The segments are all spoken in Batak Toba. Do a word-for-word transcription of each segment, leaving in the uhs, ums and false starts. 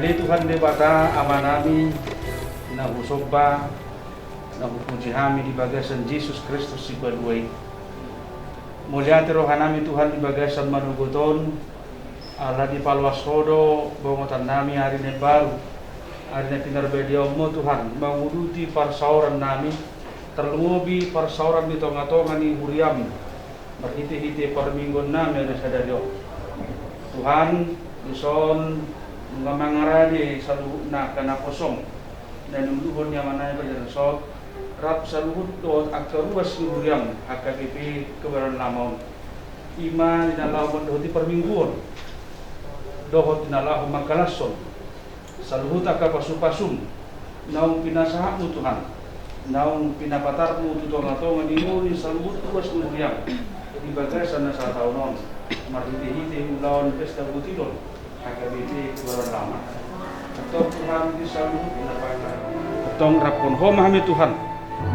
Ale Tuhan Debata Amanami, na husomba, na hupuji hami di bagasan Jesus Kristus Sipalua i. Mauliate rohanami Tuhan di bagasan manogot on, ala dipaloas Ho do bongotannami ari na imbaru, ari na pinarbadiaonMu Tuhan, manguduti parsaorannami, tarlumobi parsaoran di tongatonga ni huriaM, marhitehite parmingguonnami na sadari on. Tuhan, dison nunga mangarade saluhutna angka naposona na niuluhon ni Amanami Raja Nasot, rap saluhut dohot angka ruas ni huriaM H K B P Kebayoran Lama on. I ma di na laho mandohoti parmingguon, dohot di na laho mangkalashon saluhut angka pasupasuM, naung pinasahatMu Tuhan, naung pinapatarMu tu tongatonga ni ngolu ni saluhut ruas ni huriaM di bagasan na sataon on, marhitehite ulaon pesta butilon H K B P Kebayoran Lama. Antong Tuhan di saluhut na pangka. Antong raphon Ho ma hami Tuhan,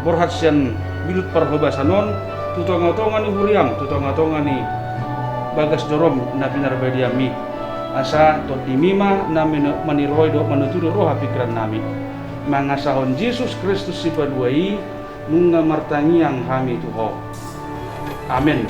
borhat sian bilut parhobasan on, tu tongatonga ni huriaM, tu tongatonga ni bagas joroM na pinarbadiaMi. Asa TondiMi ma na mena-, maniroi dohot manuturi roha pingkirannami. Mangasahon Jesus Kristus Sipalua i, nunga martangiang hami tu Ho. Amen.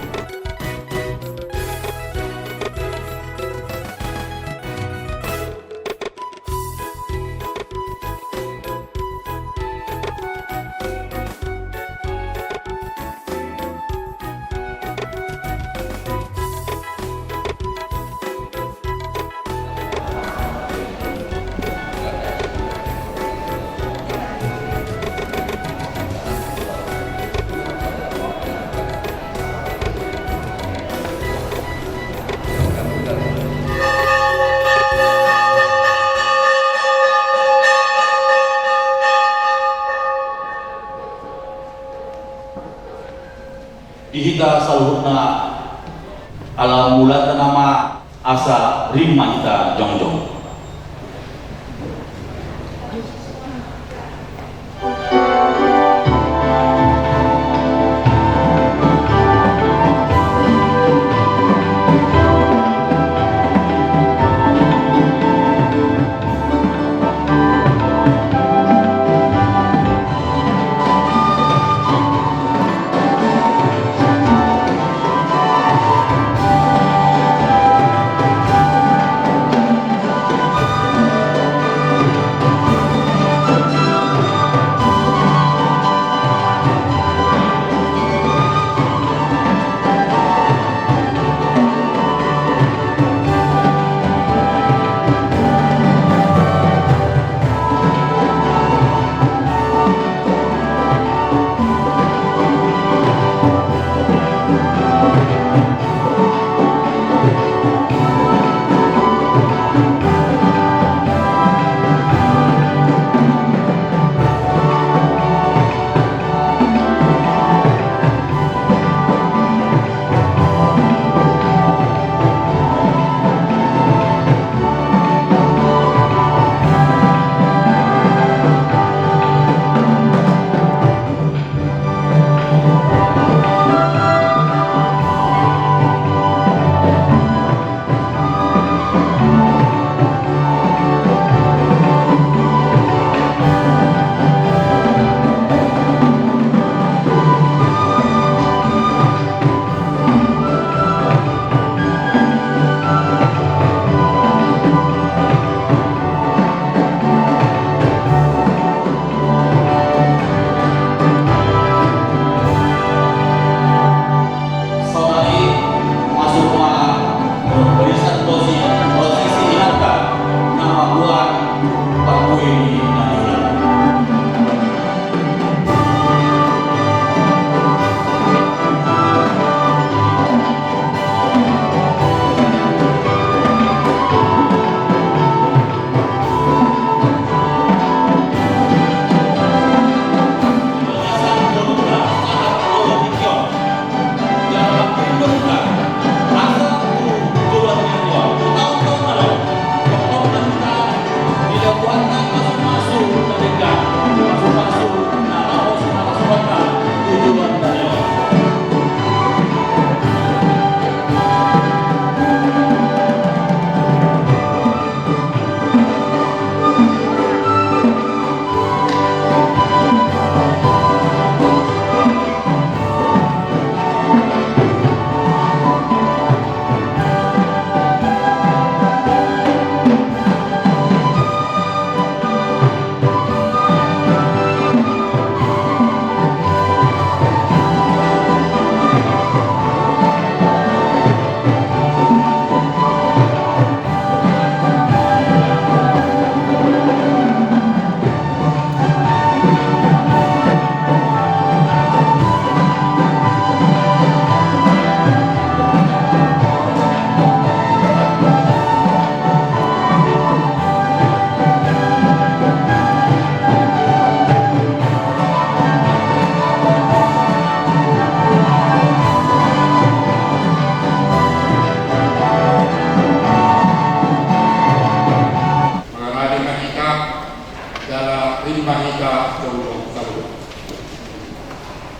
Di hita saluhutna, ala mulata nama asa rim ma hita jongjong.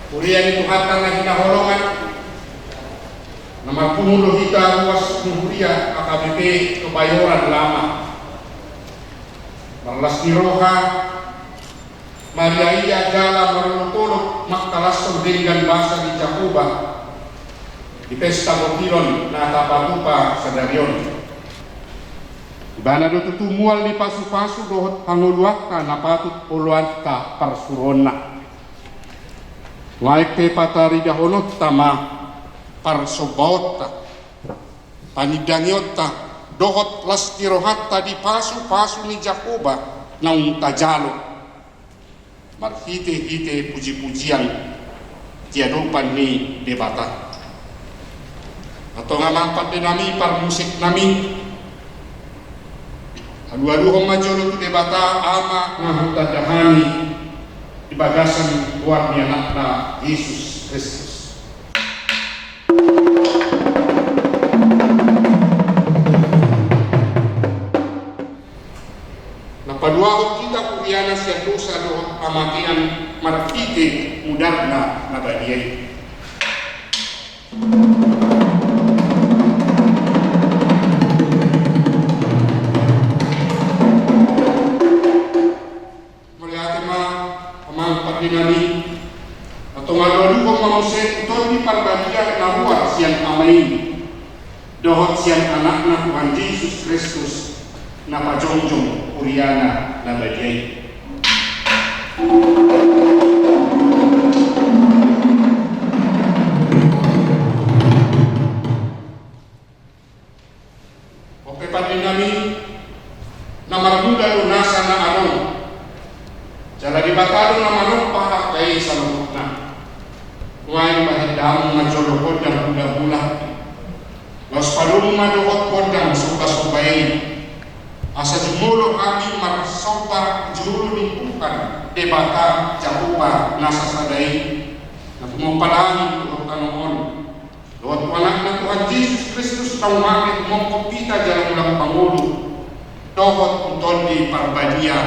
Huria ni Tuhanta na hinaholongan, na marpungu do hita ruas ni huria H K B P Kebayoran Lama. Marlas ni roha, marria-ria jala marolopolop mangkalashon denggan basa ni Jahowa di pesta potilon na tapatupa sadari on. Ibana do tutu mual ni pasupasu dohot hangoluanta na patut oloanta parsuruonna. Nuaeng pe pataridahononta ma parsombaonta, panindangionta, dohot las ni rohanta di pasupasu ni Jahowa naung tajalo marhitehite pujipujian di adopan ni Debata. Antong amang pandenami, parmusiknami, alualuhon ma jolo tu Debata Ama na hutanda hami di bagasan goar ni Anakna Jesus Kristus. Na paluahon hita huriana sian dosa dohot hamatean marhite mudarna na badia i. Mauliate ma amang pandenami. Antong alualuhon ma muse tu Tondi Parbadia na ruar sian Ama i dohot sian Anakna Tuhan Jesus Kristus na pajongjong huriana na badia i. Ope pandenami, na marmula do nasa na adong. Jala Debata do na manompa hata i saluhutna. Nuaeng bahen damang ma jolo gondang hulahula, laos padomu ma dohot gondang sombasomba i, asa jumolo hami marsomba jolo ni Tuhan Debata Jahowa na sasada i, na tumompa langit dohot tano on, dohot tu Anakna Tuhan Jesus Kristus na umape tumongkop hita jala mulak mangolu, dohot tu Tondi Parbadia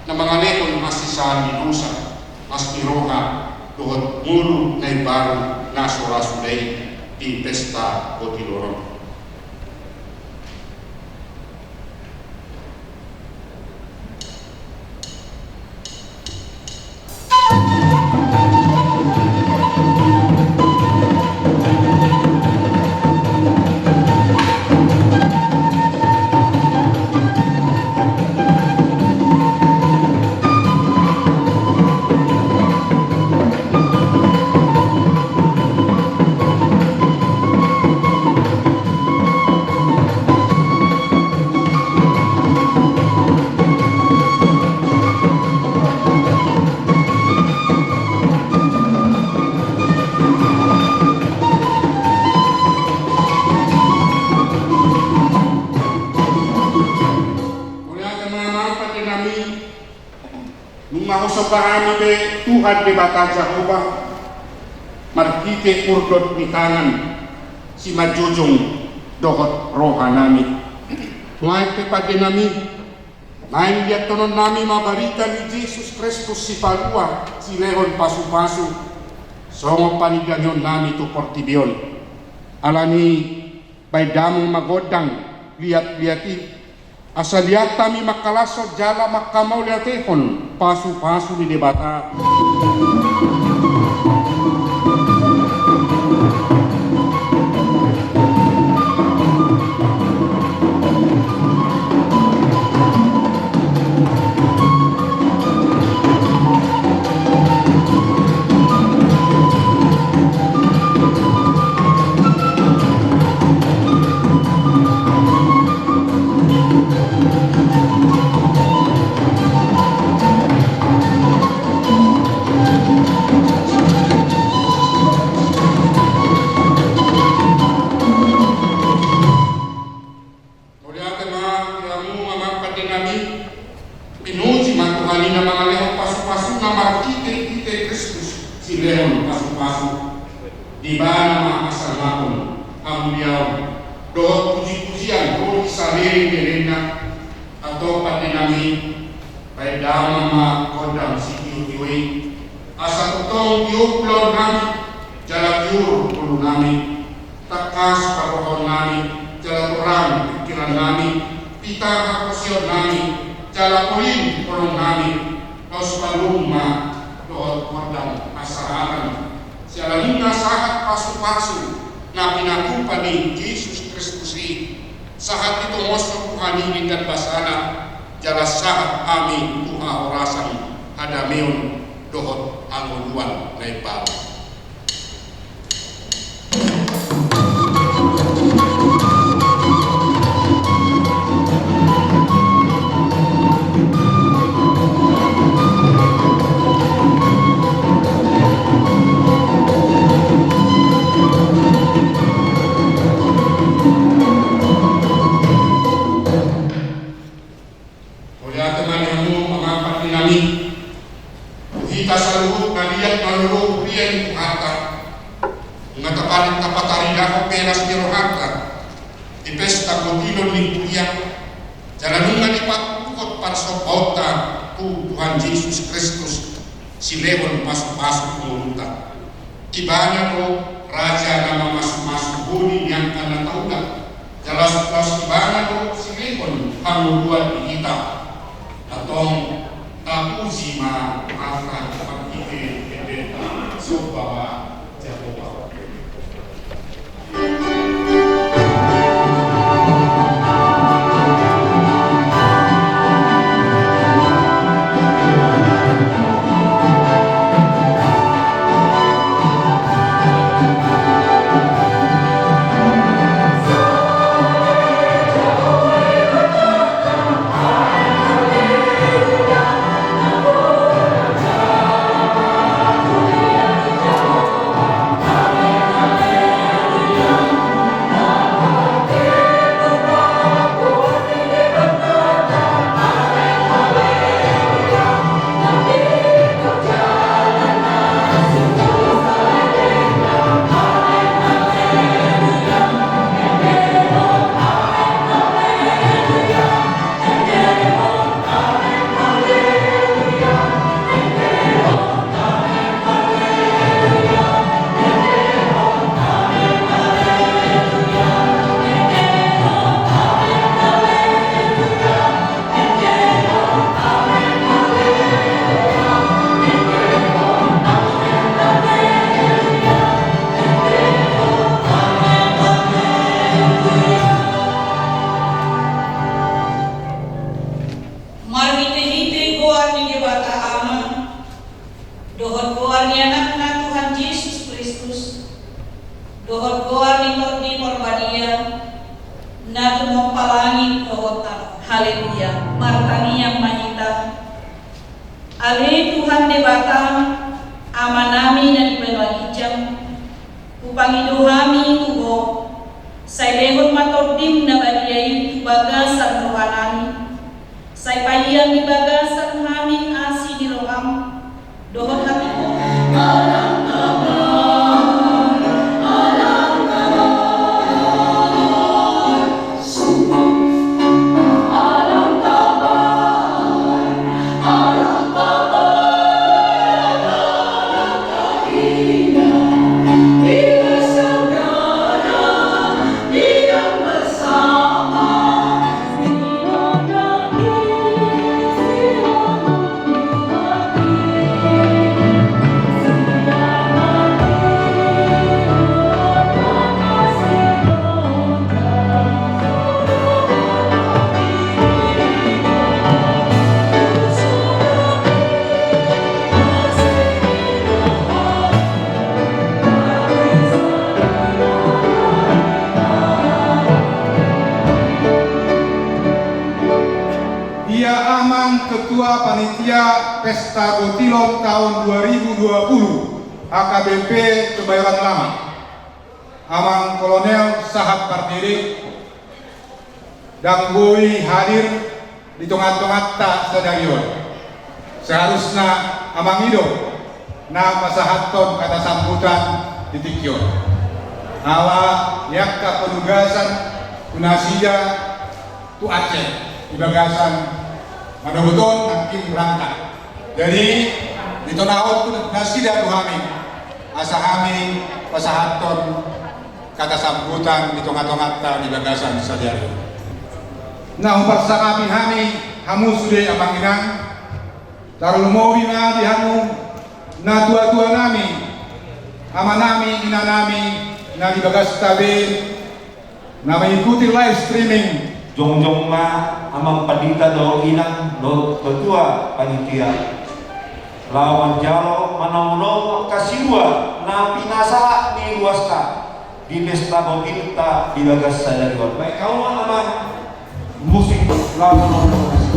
na mangalehon hasesaan ni dosa, las ni roha, dohot ngolu na imbaru na so ra suda i di pesta potilon on. Mauliate ma amang pandenami. Nunga husomba hami be Tuhan Debata Jahowa marhite urdot ni tangan simanjujung dohot rohanami. Nuaeng pe pandenami, naeng liathononnami ma barita ni Jesus Kristus Sipalua silehon pasupasu songon panindangionnami tu portibi on. Alani bahen damang ma gondang liatliat i, asa liat hami mangkalashon jala manghamauliatehon pasupasu ni Debata. Mauliate ma di hamu amang pandenami. Pinuji ma Tuhan i na mangalehon pasupasuna marhitehite Kristus silehon pasupasu. Di ibana ma hasangapon, hamuliaon dohot pujipujian ro di saleleng ni lelengna. Antong pandenami, bahen damang ma gondang sitiotio i, Asa tongtong tiop ulaon nami, jala tiur ngolu nami, tangkas parrohaon nami, jala torang pingkiran nami, pita haporseaon nami, jala polin holong nami, laos malum ma dohot gondang hasahatan. Siala nunga sahat pasupasu na pinatupa ni Jesus Kristus i, sahat ditongoshon Tuhan i denggan basana, jala sahat hami tu hahorasan, hadameon dohot hangoluan na imbaru. Mauliate ma di hamu amang pande nami. Tu hita saluhut na liat na lolo huria ni Tuhanta, nunga taparit tapataridahon penas ni rohanta di pesta gotilon ni huria, jala nunga dipatuduhon parsombaonta tu Tuhan Jesus Kristus, silehon pasupasu tu ngolunta. Ibana do raja na mamasumasu holi ni angka na taula, jala laos Ibana do silehon hangoluan di hita. Antong, tapuji ma Tuhanta marhite endenta. Somba ma Jahowa. Marhitehite goar ni Debata Ama, dohot goar ni Anakna Tuhan Jesus Kristus, dohot goar ni Tondi Porbadia, na tumompa langit dohot tano. Haleluya. Martangiang ma hita. Ale Tuhan Debata, Amanami na di banua ginjang, hupangido hami tu Ho, sai lehon ma Tondim na badia i tu bagasan rohanami, sai paihon di bagasan hami asi ni roham, dohot hatimu. Ia amang ketua panitia pesta gotilon tahun dua ribu dua puluh H K B P Kebayoran Lama, Amang Kolonel Sahat Pardede, ndang boi hadir di tonga-tonganta sadari on. Seharusna amang i do na pasahathon hata sambutan di tingki on. Ala di angka penugasan tu nasida tu Aceh di bagasan manogot on nangkin berangkat. Jadi, Ditonahon nasida tu hami, asa hami pasahathon kata sambutan di tonga-tonganta di bagasan sadari. Na huparsangapi hami hamu sude amang inang, tarlumobi ma di hamu natua-tua nami, ama nami, ina nami, na di bagasta be, na mengikuti live streaming. Jongjong ma amang pandita dohot inang dohot ketua panitia. Laho manjalo manomu-nomu angka sibuan na pinasahat ni ruasta di pesta botilta di bagas sadari on. Baen hamu ma amang musik laho manomu-nomu.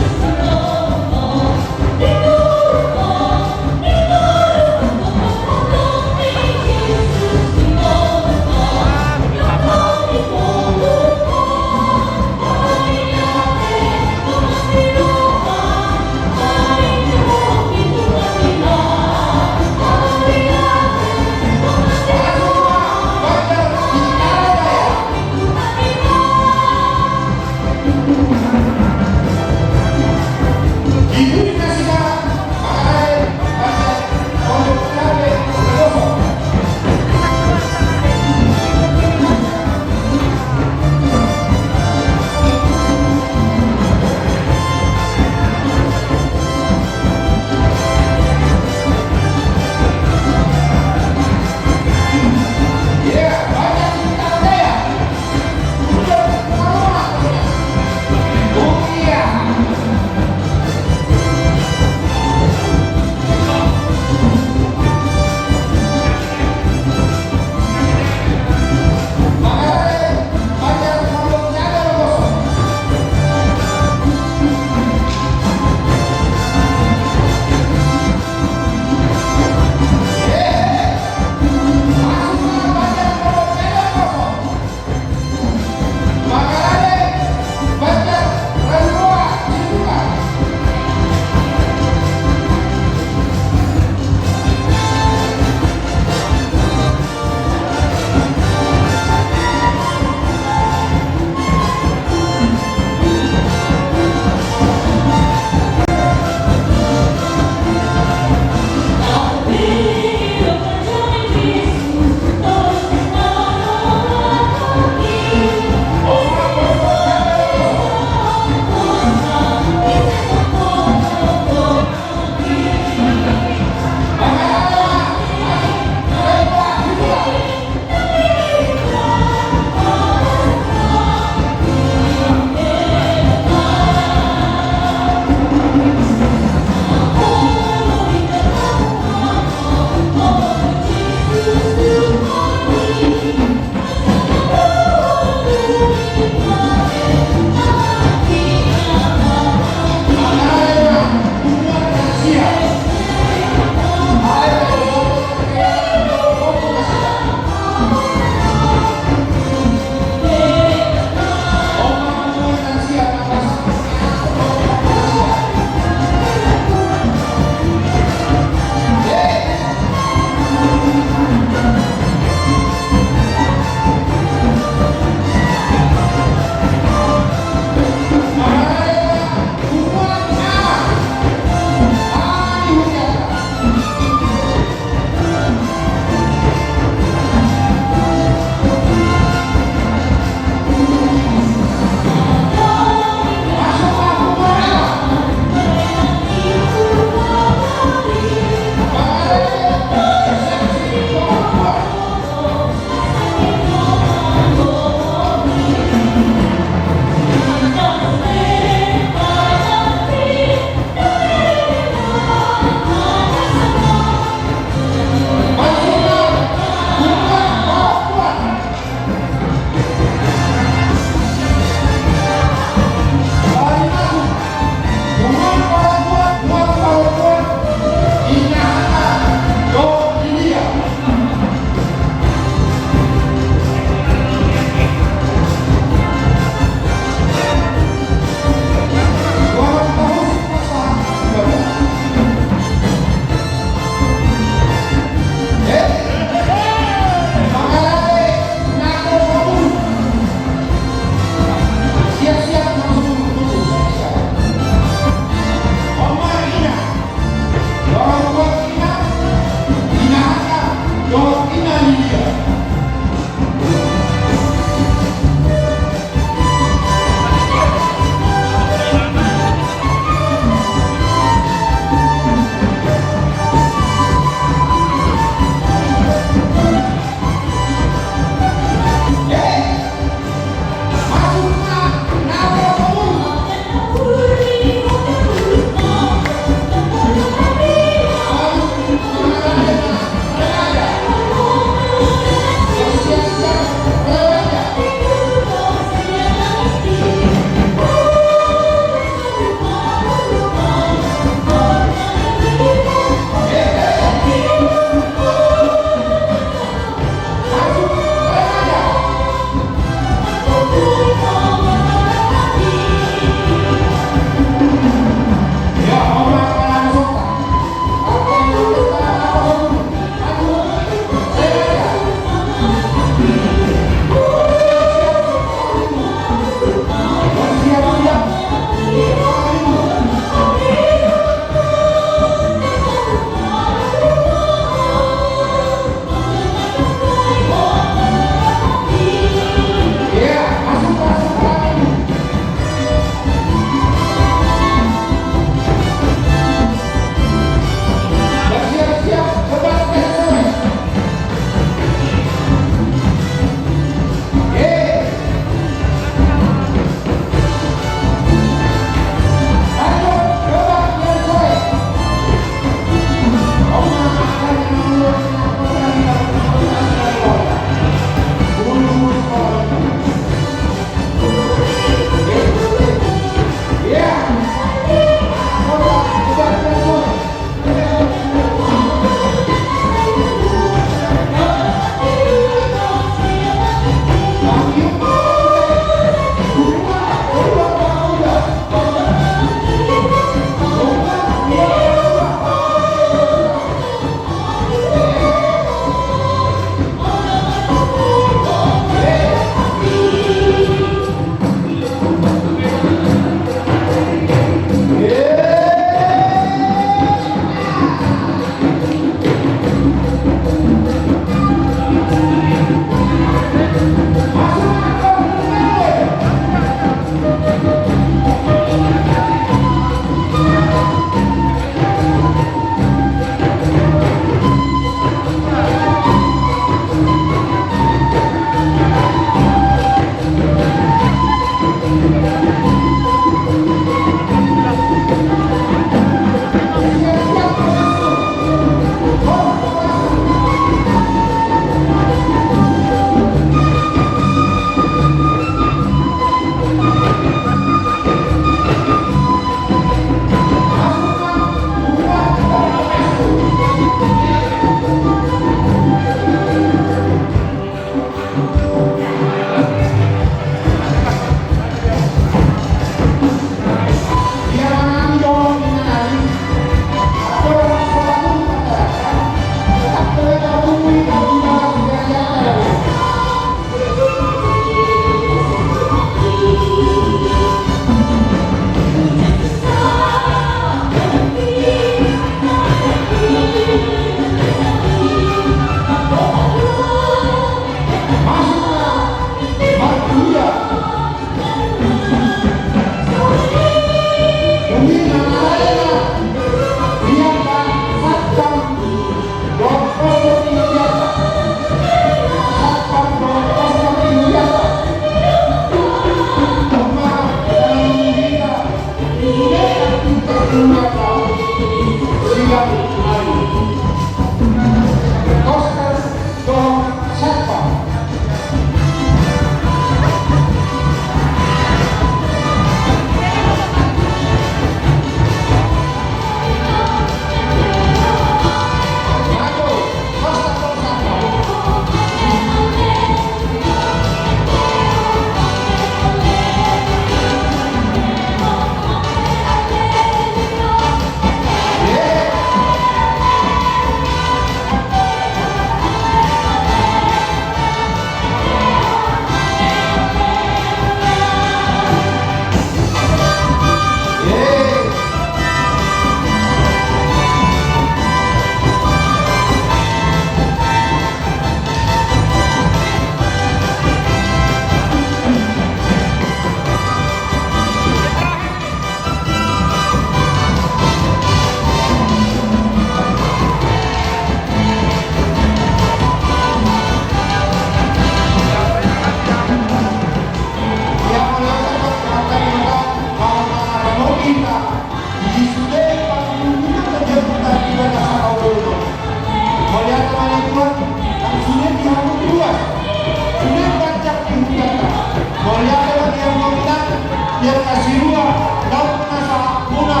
Silua, laut na sahat muna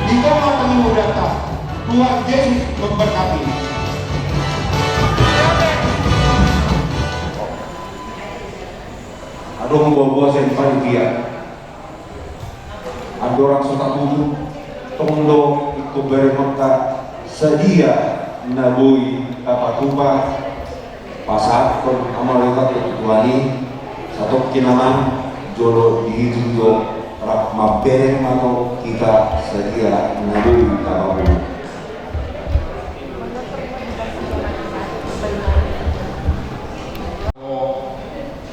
di tonga-tonga ni hurianta. Tuhan Yesus memberkati. Adong boa-boa sian panitia. Andorang so tatutup, tong do ingkon berengta sadia na boi tapatupa. Pasahathon amanta tu Tuhan i, satongkin amang, jolo dihitung jo rap mambereng ma tong hita sadia na boi tapatupa.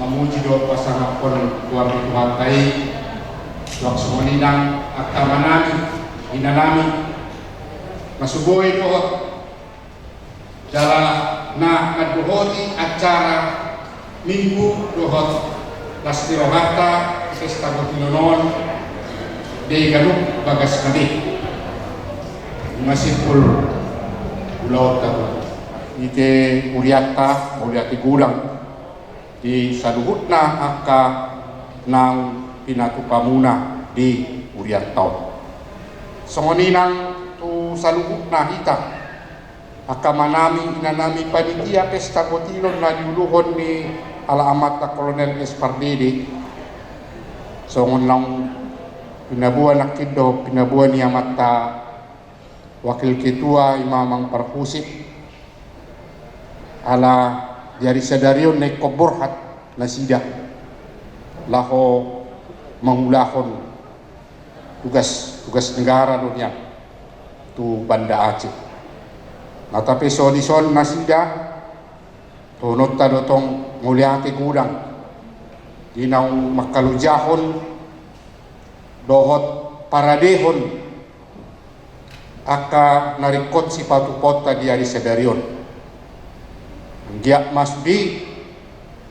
Mamuji dohot pasangaphon goar ni Tuhanta i, suang songon i nang angka amanami, inanami, na so boi dohot jala na mandohoti acara Minggu dohot las ni rohanta pesta botilon on di ganup bagas nami. Masimpul ulaonta tu ite hurianta, mauliate godang di saluhutna angka naung pinatupamuna di hurianta on. Songon i nang tu saluhutna hita, angka amanami, inanami panitia pesta botilon na niuluhon ni ala amanta Kolonel S. Pardede, songon naung pinaboa nangkin dohot pinaboa ni amanta Wakil Ketua i ma Amang Parhusip, ala di ari sadari on na ingkon borhat nasida laho mangulahon tugas, tugas negara do nian tu Banda Aceh. Na tapi so dison nasida, dohononta do tong mauliate godang di naung mangkalojahon dohot paradehon angka na ringkot sipatupaonta di ari sadari on. Anggiat ma sude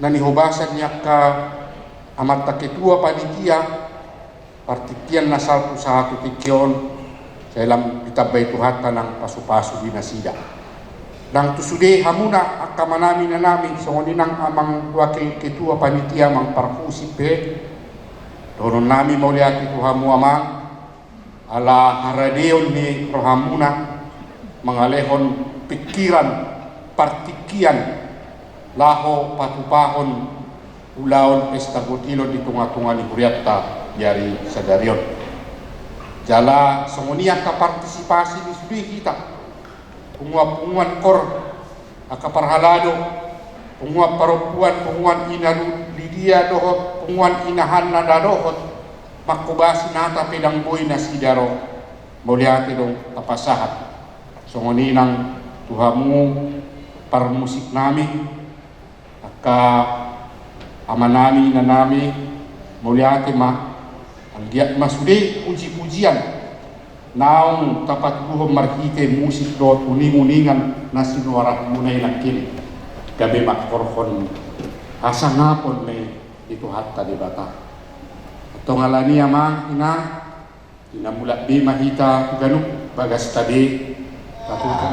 na nihobasan ni angka amanta ketua panitia partingkian na salpu sahat tu tingki on, sai lam ditambai Tuhanta nang pasupasu di nasida. Nang tu sude hamuna angka amanami inanami, songon i nang amang wakil ketua panitia Amang Parhusip pe, dohononnami mauliate tu hamu amang, ala haradeon ni rohamuna mangalehon pingkiran partingkian laho patupahon ulaon pesta botilon di tonga-tonga ni hurianta di ari sadari on. Jala songon i angka partisipasi ni sude hita, punguan-punguan kor, angka parhalado, punguan parompuan, punguan ina Lidia dohot punguan ina Hanna na dohot manghobasi hata pe ndang boi nasida ro. Mauliate do tapasahat. Songon i nang tu hamu parmusiknami, angka amanami, inanami, mauliate ma. Anggiat ma sude puji-pujian naung tapatuduhon marhite musik dohot uning-uningan na sinuarahonmuna i nangkin, gabe manghorhon hasangapon ma i di Tuhanta Debata. Antong alani i amang, inang, di na mulak be ma hita tu ganup bagasta be, tatutup